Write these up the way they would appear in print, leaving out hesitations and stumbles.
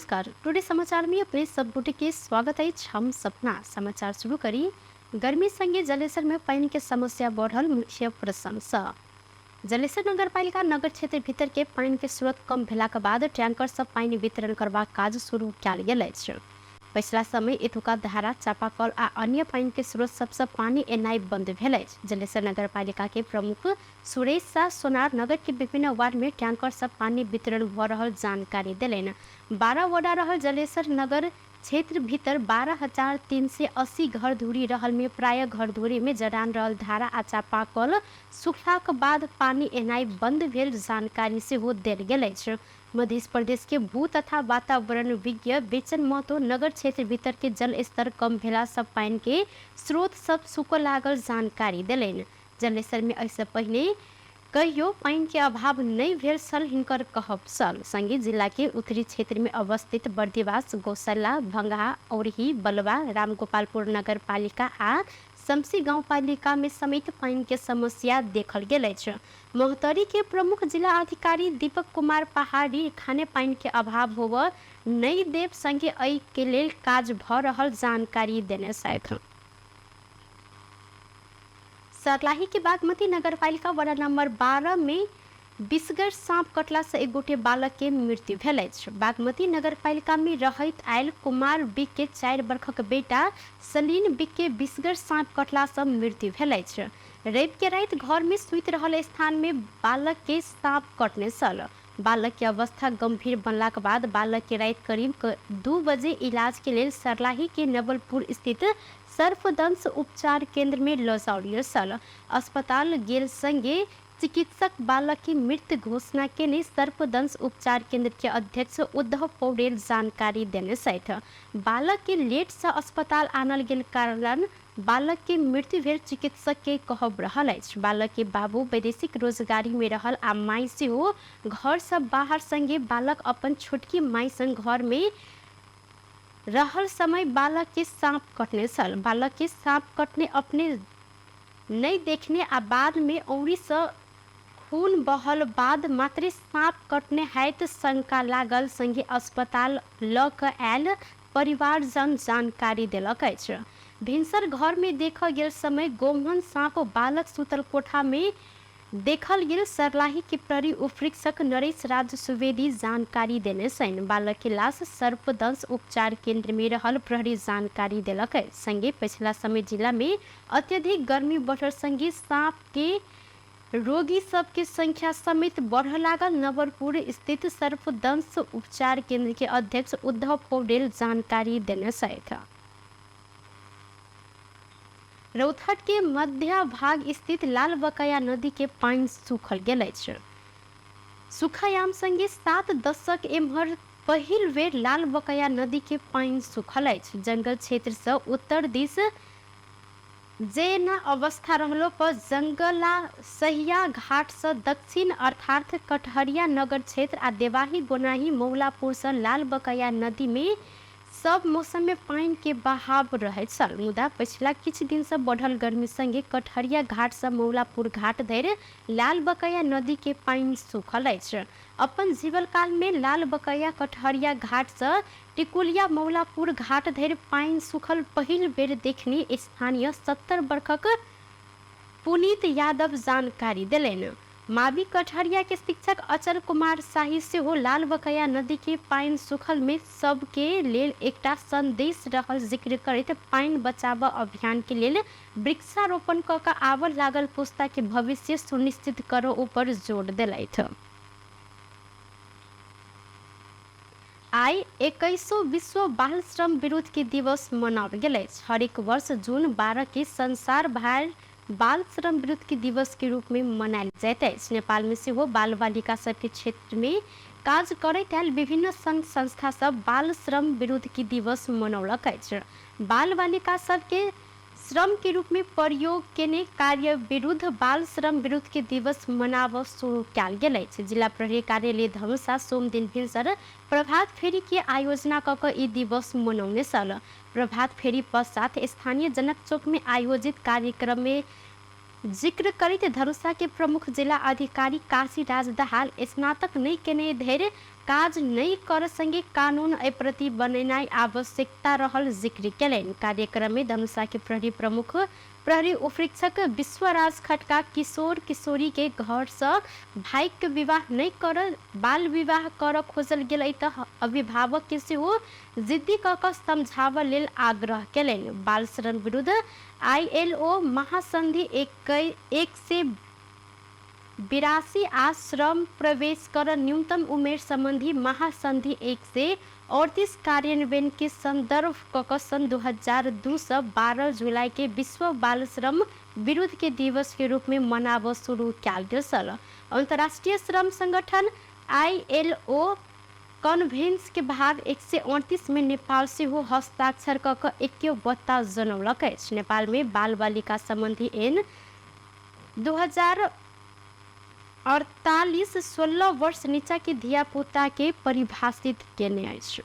नमस्कार, टुडे समाचार में अपने सब गोटे के स्वागत अछि। हम सपना समाचार शुरू करी। गर्मी संगे जलेसर में पानि के समस्या बढ़ल मुख्य प्रश्न। जलेसर नगरपालिका नगर क्षेत्र भीतर के पानि के स्रोत कम भेलाक बाद टैंकर सँ पानि वितरण करबाक काज शुरू कयल गेल अछि। पछिला समय एतुका धारा, चापाकल आ अन्य पानि के स्रोत सबसँ पानि एनाइ बंद भेल अछि। जलेसर नगरपालिका के प्रमुख सुरेश साह सोनार नगर के विभिन्न वार्ड में टैंकर सँ पानि वितरण भ रहल जानकारी देलनि। 12 वडा रहल जलेसर नगर क्षेत्र भीतर 12,380 घरधुरी रहल में प्रायः घरधुरी में जडान रहल धारा आ चापाकल सुखलाक बाद पानि एनाइ बंद भेल जानकारी सेहो देल गेल अछि। मध्य प्रदेश के भू तथा वातावरण विज्ञ बेचन महतो नगर क्षेत्र भीतर के जल स्तर कम भेला सँ पानि के स्रोत सब सूखऽ लागल जानकारी देलनि। जलेसर में एहिसँ पहिने कहियो पानि के अभाव नहि भेल छल हिनकर कहब छल। संगे जिला के उत्तरी क्षेत्र में अवस्थित बर्दिवास, गौशाला, भंगहा, औरही, बलवा, रामगोपालपुर नगर पालिका आ शमसी गाउँपालिका में समेत पानि के समस्या देखल गेल अछि। महोत्तरी के प्रमुख जिला अधिकारी दीपक कुमार पहाड़ी खाने पानि के अभाव होबय नहि देब संगे एहि के लेल काज भ रहल जानकारी देने छथि। सर्लाही के बागमती नगरपालिका वडा नंबर 12 में बिसगर सांप कटला से एक गोटे बालक के मृत्यु भेल अछि। बागमती नगरपालिका में रहैत आयल कुमार बिक के 4 बरखक बेटा सलीन बिक के बिसगर सांप कटला से मृत्यु भेल अछि। रवि के राति घर में सुति रहल स्थान में बालक के सांप कटने छल। बालक के अवस्था गंभीर बनलाक बाद बालक के राति करीब 2 बजे इलाज के लेल सर्लाही के नवलपुर स्थित सर्पदंश उपचार केंद्र में ल जाओल गेल छल। अस्पताल गेल संगे चिकित्सक बालक के मृत घोषणा केने सर्पदंश उपचार केंद्र के अध्यक्ष उद्धव पौडेल जानकारी देने छथि। बालक के लेट से अस्पताल आनल गेल कारण बालक के मृत्यु भेल चिकित्सक के कहब रहल अछि। बालक के बाबू वैदेशिक रोजगारी में रहल आ माई सेहो घर से बाहर संगे बालक अपन छोटकी माई संग घर में रहल समय बालक के सांप कटने छल। बालक के सांप कटने अपने नहीं देखने आ बाद में औरी से खून बहल बाद मात्रे सांप कटने हैत शंका लागल संगे अस्पताल ल क आयल परिवारजन जानकारी देलक अछि। भिनसर घर में देख गेल समय गोमहन सांप बालक सुतल कोठा में देखल गेल सर्लाही के प्रहरी उपरीक्षक नरेश राज सुवेदी जानकारी देने छनि। बालक के लाश सर्पदंश उपचार केंद्र में रहल प्रहरी जानकारी देलक अछि। संगे पछिला समय जिला में अत्यधिक गर्मी बढ़ल संगे सांप के रोगी सबके संख्या समेत बढ़ लागल नवलपुर स्थित सर्पदंश उपचार केंद्र के अध्यक्ष उद्धव पौडेल जानकारी देने छथि। रौतहट के मध्य भाग स्थित लाल बकैया नदी के पानि सूखल गेल अछि। सूखायाम संगे 7 दशक एम्हर पहिल बेर लाल बकैया नदी के पानि सूखल अछि। जंगल क्षेत्र से उत्तर दिस जेना अवस्था रहलो पर जंगला सहिया घाट से दक्षिण अर्थात कटहरिया नगर क्षेत्र आ देवाही गोनाही मौलापुर से लाल बकैया नदी में सब मौसम में पानि के बहाव रहैत छल। मुदा पछिला किछु दिन से बढ़ल गर्मी संगे कटहरिया घाट से मौलापुर घाट धरि लाल बकैया नदी के पानि सूखल अछि। अपन जीवन काल में लाल बकैया कटहरिया घाट से टिकुलिया मौलापुर घाट धरि पानि सूखल पहिल बेर देखने स्थानीय 70 बरखक पुनीत यादव जानकारी देलनि। मावि कटहरिया के शिक्षक अचल कुमार शाही सेहो लाल बकैया नदी के पानि सूखल में सबके लेल एकटा संदेश रहल जिक्र करैत पानि बचाबऽ अभियान के लेल वृक्षारोपण क क आबऽ लागल पुस्ता के भविष्य सुनिश्चित करऽ ऊपर जोर देलथि। आइ 21 विश्व बाल श्रम विरुद्ध के दिवस मनाओल गेल अछि। हरेक वर्ष जून 12 के संसार भरि बाल श्रम विरुद्ध के दिवस के रूप में मनायल जाइत अछि। नेपाल में सेहो बाल बालिका सबके क्षेत्र में काज करैत आयल विभिन्न संघ संस्था सब बाल श्रम विरुद्ध के दिवस मनौलक अछि। बाल बालिका सबके श्रम के रूप में प्रयोग केने कार्य विरुद्ध बाल श्रम विरुद्ध के दिवस मनाबऽ शुरू कयल गेल अछि। जिला प्रहरी कार्यालय धनुषा सोमदिन भिनसर प्रभात फेरी के आयोजना क क ई दिवस मनौने छल। प्रभात फेरी पश्चात स्थानीय जनक चौक में आयोजित कार्यक्रम में जिक्र करैत धनुषा के प्रमुख जिला अधिकारी काशीराज दाहाल स्नातक नहि केने धरि काज नहि कर संगे कानून एहि प्रति बनेनाइ आवश्यकता रहल जिक्र केलनि। कार्यक्रम में धनुषा के प्रहरी प्रमुख प्रहरी उपरीक्षक विश्वराज खटका किशोर किशोरी के घर से भाई के विवाह नहीं कर बाल विवाह कर खोजल गेल त अभिभावक के सेहो जिद्दी क क समझाव लेल आग्रह केलनि। बाल श्रम विरुद्ध आईएलओ महासंधि 182 आ श्रम प्रवेश कर न्यूनतम उमेर संबंधी महासंधि 138 कार्यान्वयन के संदर्भ क सन् 2002 से 12 जुलाई के विश्व बाल श्रम विरुद्ध के दिवस के रूप में मनाव शुरू कयल गेल छल। अंतर्राष्ट्रीय श्रम संगठन आईएलओ कन्भेंस के भाग 138 में नेपाल सेहो हस्ताक्षर क क ऐक्यबद्धता जनौलक अछि। नेपाल में बाल बालिका संबंधी एन 2048 16 वर्ष नीचा के धियापुता के परिभाषित केने अछि।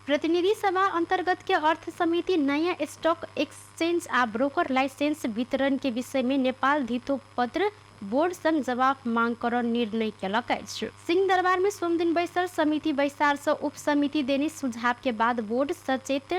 प्रतिनिधि सभा अंतर्गत के अर्थ समिति नया स्टॉक एक्सचेंज आ ब्रोकर लाइसेंस वितरण के विषय में नेपाल धितोपत्र बोर्ड संग जवाब मांग कर निर्णय केलक अछि। सिंह दरबार में सोमदिन बैसल समिति बैसार से उप समिति देने सुझाव के बाद बोर्ड सचेत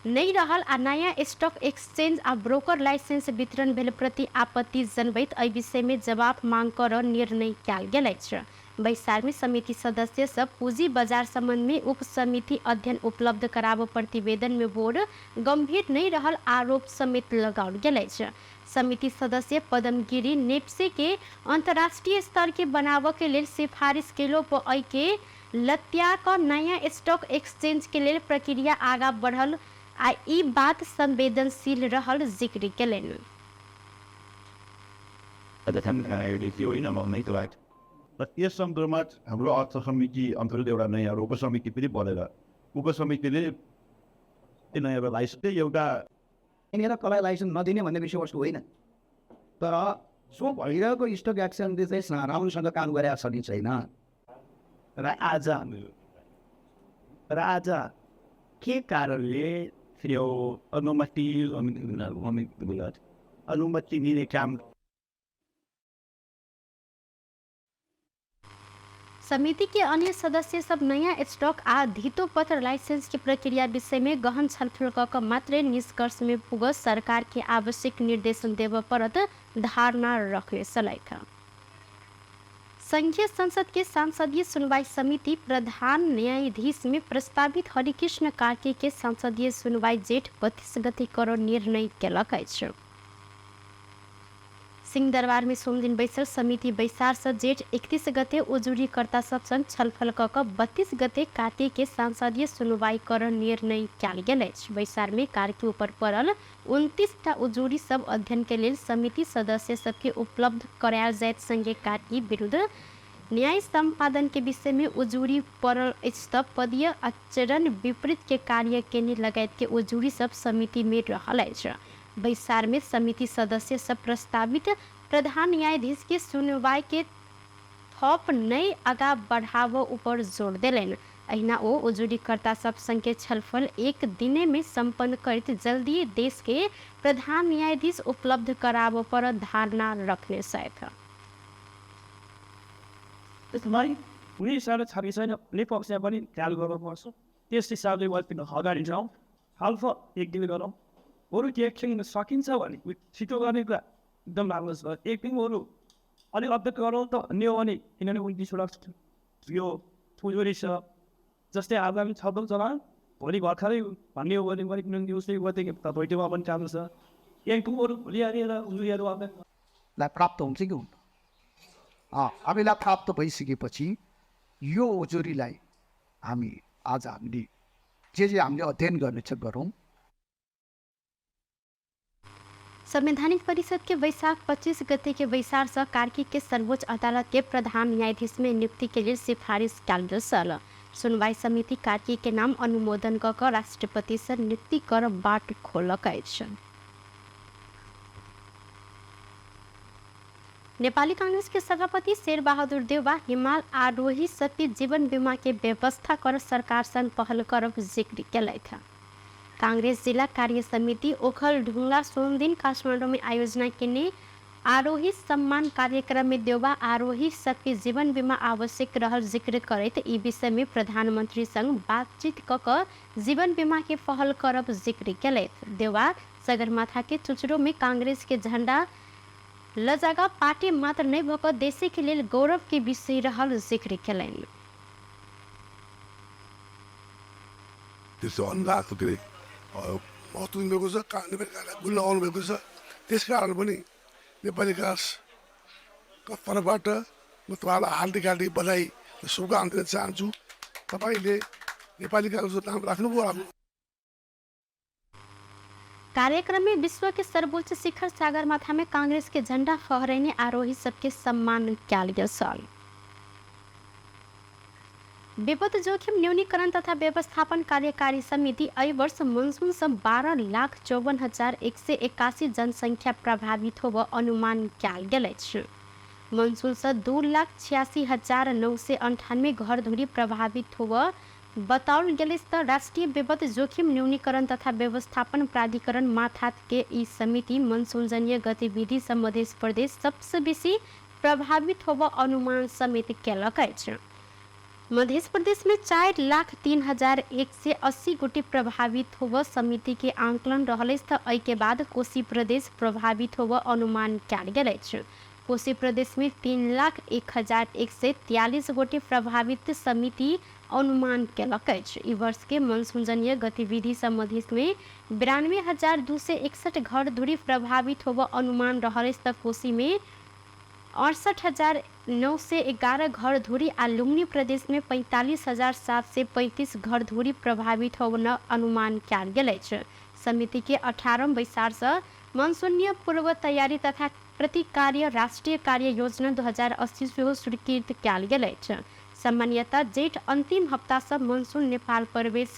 नहीं रहल आ नया स्टॉक एक्सचेंज आ ब्रोकर लाइसेंस वितरण भेल प्रति आपत्ति जनबैत एहि विषय में जवाब मांग कर निर्णय कयल गेल अछि। बैसार में समिति सदस्य सब पूंजी बाजार संबंध में उप समिति अध्ययन उपलब्ध कराब प्रतिवेदन में बोर्ड गंभीर नहीं रहल आरोप समेत लगाओल गेल अछि। समिति सदस्य पदमगिरी नेप्से के अंतर्राष्ट्रीय स्तर के बनाव के लेल सिफारिश केलो पर एहि के लत्या क नया स्टॉक एक्सचेंज के लेल प्रक्रिया आगा बढ़ल आ ई बात संवेदनशील रहल जिक्र केलनि। र यस सन्दर्भमा हाम्रो अर्थ समिति अन्तर्गत एउटा नयाँ उपसमिति पनि बनेर उपसमितिले नयाँ लाइसेन्स एउटा यहाँनिर कसलाई लाइसेन्स नदिने भन्ने विषयवस्तु होइन, तर सो भइरहेको स्टक एक्सचेन्जले चाहिँ राम्रोसँग काम गरेको छ कि छैन र आज के कारणले यो अनुमति अनुमति दिने काम। समिति के अन्य सदस्य सब नया स्टॉक आ धितोपत्र लाइसेंस के प्रक्रिया विषय में गहन छलफल क क मात्रै निष्कर्ष में पुग सरकार के आवश्यक निर्देशन देव परत धारणा रखने छलथि। संघीय संसद के संसदीय सुनवाई समिति प्रधान न्यायाधीश में प्रस्तावित हरिकृष्ण कार्की के संसदीय सुनवाई जेठ 32 गते कर निर्णय केलक अछि। सिंहदरबार में सोमदिन बैसल समिति बैसार से जेठ 31 गते उजुरीकर्ता सब संग छलफल क क 32 गते कार्की के संसदीय सुनवाई कर निर्णय कयल गेल अछि। बैसार में कार्की ऊपर पड़ल 29 टा उजुरी सब अध्ययन के लेल समिति सदस्य सबके उपलब्ध करायल जायत संगे कार्की विरुद्ध न्याय सम्पादन के विषय में उजुरी पड़ल अछि त पदीय आचरण विपरीत के कार्य केने लगायत के उजुरी सब समिति में रहल अछि। बैसार में समिति सदस्य सब प्रस्तावित प्रधान न्यायाधीश के सुनवाई के थप नै आगा बढ़ाव ऊपर जोर देलनि। अहिना ओ उजुरीकर्ता सब संगे छलफल एक दिने में सम्पन्न करैत जल्दी देश के प्रधान न्यायाधीश उपलब्ध कराब पर धारणा रखने छथि। त्यसलाई कुनै हिसाबले छ कि छैन भन्ने पक्षमा पनि ख्याल गर्नुपर्छ। त्यस हिसाबले अगाडि जाउँ, छलफल एक दिन गरौँ, बरु के सकिन्छ भने छिटो गर्ने कुरा एकदम राम्रो छ। एक दिन बरु अलिक अपडेट गरौँ त भन्ने हो भने, किनभने 29वटा यो उजुरी छ, जस्तै आज हामी छलफल चलायौँ भोलि भर्खरै भन्ने हो भने पनि किनभने उसले भोलिमा पनि चालु छ। एक दिन बरु भोलि आएर उजुरीहरू अपडेट लाई प्राप्त हुन्छ कि हुन्न। हामीलाई प्राप्त भइसकेपछि यो उजुरीलाई हामी आज हामीले जे जे हामीले अध्ययन गर्नेछ गरौँ। संवैधानिक परिषद के वैशाख 25 गते के बैसार से कार्की के सर्वोच्च अदालत के प्रधान न्यायाधीश में नियुक्ति के लिए सिफारिश कयल गेल छल। सुनवाई समिति कार्की के नाम अनुमोदन क क राष्ट्रपति से नियुक्ति कर बाट खोलक अछि। नेपाली कांग्रेस के सभापति शेरबहादुर देउवा हिमाल आरोही सबके जीवन बीमा के व्यवस्था कर सरकार संग पहल करब जिक्र केलथि। कांग्रेस जिला कार्य समिति ओखलढुंगा सोमदिन काठमाडौँ में आयोजना केने आरोही सम्मान कार्यक्रम में देउबा आरोही सबके जीवन बीमा आवश्यक रहल जिक्र करैत ई विषय में प्रधानमंत्री संग बातचीत क क जीवन बीमा के पहल करब जिक्र केलथि। देउबा सगरमाथा के चुचुरो में कांग्रेस के झंडा लजागा पार्टी मात्र नहि भऽ कऽ देशे के लेल गौरव के विषय रहल जिक्र केलनि। त्यस्तो अनुरागको के अरे महत्त्व दिनुभएको छ, नेपाली गुल्न आउनुभएको छ। त्यस कारण पनि नेपाली काङ्ग्रेसको तर्फबाट म तपाईँलाई हार्दिक हार्दिक बधाई र शुभकामना दिन चाहन्छु। तपाईँले नेपाली काङ्ग्रेसको नाम राख्नुभयो। कार्यक्रम में विश्व के सर्वोच्च शिखर सागरमाथा में कांग्रेस के झंडा फहरैने आरोही सबके सम्मान कयल गेल छल। विपद जोखिम न्यूनीकरण तथा व्यवस्थापन कार्यकारी समिति एहि वर्ष मनसून से 12,54,181 जनसंख्या प्रभावित होब अनुमान कयल गेल अछि। मनसून से 2,86,998 घरधुरी प्रभावित होब बताओल गेल अछि। तऽ राष्ट्रिय विपद जोखिम न्यूनीकरण तथा व्यवस्थापन प्राधिकरण माथात के ई समिति मनसूनजन्य गतिविधि से मध्य प्रदेश सबसे बेसी प्रभावित होब अनुमान समेत केलक अछि। मध्य प्रदेश में 4,03,180 गोटे प्रभावित होब समिति के आंकलन रहल अछि। तऽ एहि के बाद कोसी प्रदेश प्रभावित होब अनुमान कयल गेल अछि। कोसी प्रदेश में 3,01,143 गोटे प्रभावित समिति अनुमान केलक अछि। ई वर्ष के मनसूनजन्य गतिविधि से मधेश में 92,261 घरधुरी प्रभावित होब अनुमान रहल अछि। तऽ कोसी में 68,911 घरधुरी आ लुम्बिनी प्रदेश में 45,735 घरधुरी प्रभावित होब अनुमान कयल गेल अछि। समिति के 18 बैसार से मनसूनीय पूर्व तैयारी तथा प्रतिकार्य राष्ट्रीय कार्य योजना 2080 सेहो स्वीकृत कयल गेल अछि। सामान्यतः जेठ अंतिम हप्ता से मनसून नेपाल प्रवेश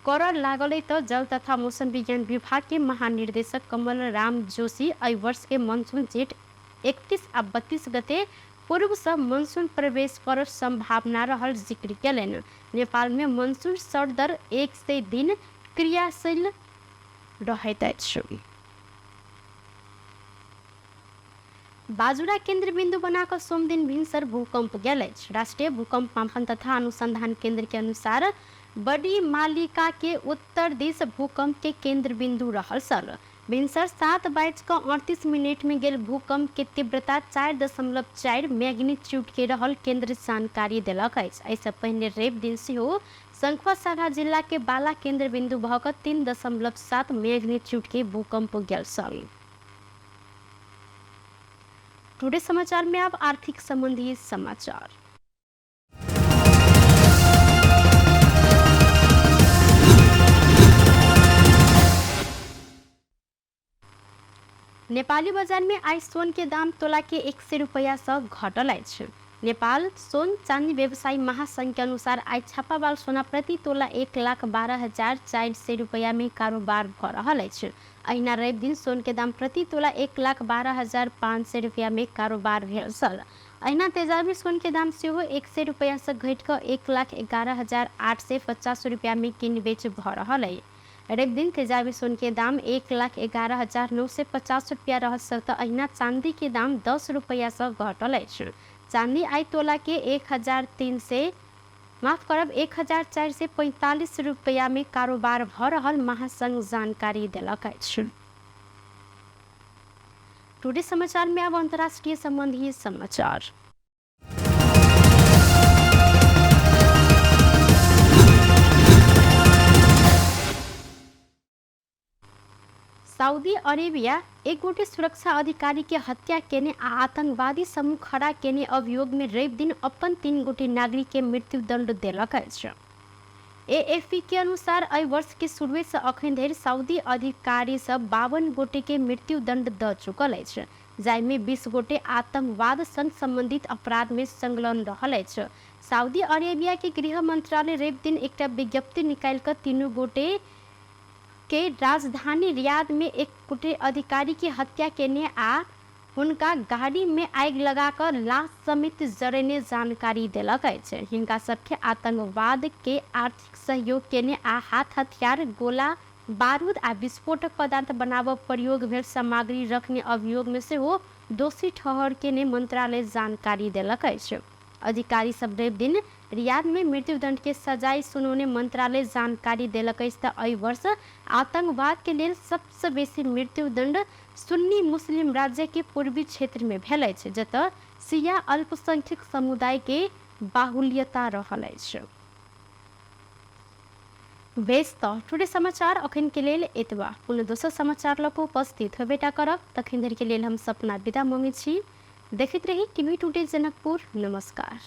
करऽ लागल तऽ जल तथा मौसम विज्ञान विभाग के महानिर्देशक कमल राम जोशी एहि वर्ष के मनसून जेठ 31 आ 32 गते पूर्व से मनसून प्रवेश कर संभावना रहल जिक्र केलनि। नेपाल में मनसून सरदर 100 दिन क्रियाशील रहैत अछि। बाजुरा केन्द्र बिन्दु बनाकर सोमदिन भिनसर भूकंप गेल अछि। राष्ट्रीय भूकंप मापन तथा अनुसंधान केंद्र के अनुसार बड़ी मालिका के उत्तर दिस भूकंप के केंद्र बिंदु रहल छल। भिनसर 7:38 में गेल भूकंप के तीव्रता 4.4 मैग्नीट्यूड के रहल केंद्र जानकारी देलक अछि। एहिसँ पहिने रवि दिन सेहो संखुआसभा जिला के बाला केंद्र बिंदु भऽ कऽ 3.7 मैग्नीट्यूड के भूकंप गेल छल। टुडे समाचार में अब आर्थिक संबंधी समाचार। नेपाली बजार में आइ सोन के दाम तोला के 100 रुपया से घटल अछि। नेपाल सोन चांदी व्यवसायी महासंघ के अनुसार आइ छापावाल सोना प्रति तोला 1,12,400 रुपया में कारोबार भऽ रहल अछि। अहिना रवि दिन सोन के दाम प्रति तोला 1,12,500 रुपया में कारोबार भेल छल। अहिना तेजाबी सोन के दाम सेहो 100 रुपया से घटि कऽ 1,11,850 रुपया में किन बेच भऽ रहल अछि। रवि दिन तेजाबी सोन के दाम 1,11,950 रुपया रहल छल तऽ अहिना चांदी के दाम 10 रुपया से घटल अछि। चांदी आइ तोला के 1,445 रुपया में कारोबार भऽ रहल महासंघ जानकारी देलक अछि। टुडे समाचार में अब अंतर्राष्ट्रीय संबंधी समाचार। सऊदी अरेबिया एक गोटे सुरक्षा अधिकारी के हत्या केने आ आतंकवादी समूह खड़ा केने अभियोग में रवि दिन अपन 3 गोटे नागरिक के मृत्युदंड देलक अछि। एएफपी के अनुसार एहि वर्ष के शुरुए से अखन धरि सऊदी अधिकारी सब 52 गोटे के मृत्युदंड दऽ चुकल अछि, जाहिमे 20 गोटे आतंकवाद संग संबंधित अपराध में संलग्न रहल अछि। सऊदी अरेबिया के गृह मंत्रालय रवि दिन एकटा विज्ञप्ति निकालि कऽ 3 गोटे के राजधानी रियाद में एक गोटे अधिकारी के हत्या केने आ हुनका गाड़ी में आगि लगा कऽ लाश समेत जरेने जानकारी देलक अछि। हिनका सबके आतंकवाद के आर्थिक सहयोग केने आ हाथ हथियार गोला बारूद आ विस्फोटक पदार्थ बनाब प्रयोग भेल सामग्री रखने अभियोग में सेहो दोषी ठहर केने मंत्रालय जानकारी देलक अछि। अधिकारी सब रवि दिन रियाद में मृत्युदंड के सजाय सुनौने मंत्रालय जानकारी देलक अछि। तऽ एहि वर्ष आतंकवाद के लेल सबसँ बेसी मृत्युदंड सुन्नी मुस्लिम राज्य के पूर्वी क्षेत्र में भेल अछि, जतऽ शिया अल्पसंख्यक समुदाय के बाहुल्यता रहल अछि। बेस, तऽ टुडे समाचार अखन के लेल एतबा। पुनः दोसर समाचार लऽ कऽ उपस्थित होबेटा करब, तखन धरि के लेल हम सपना विदा मंगै छी। देखैत रही टीवी टुडे जनकपुर। नमस्कार।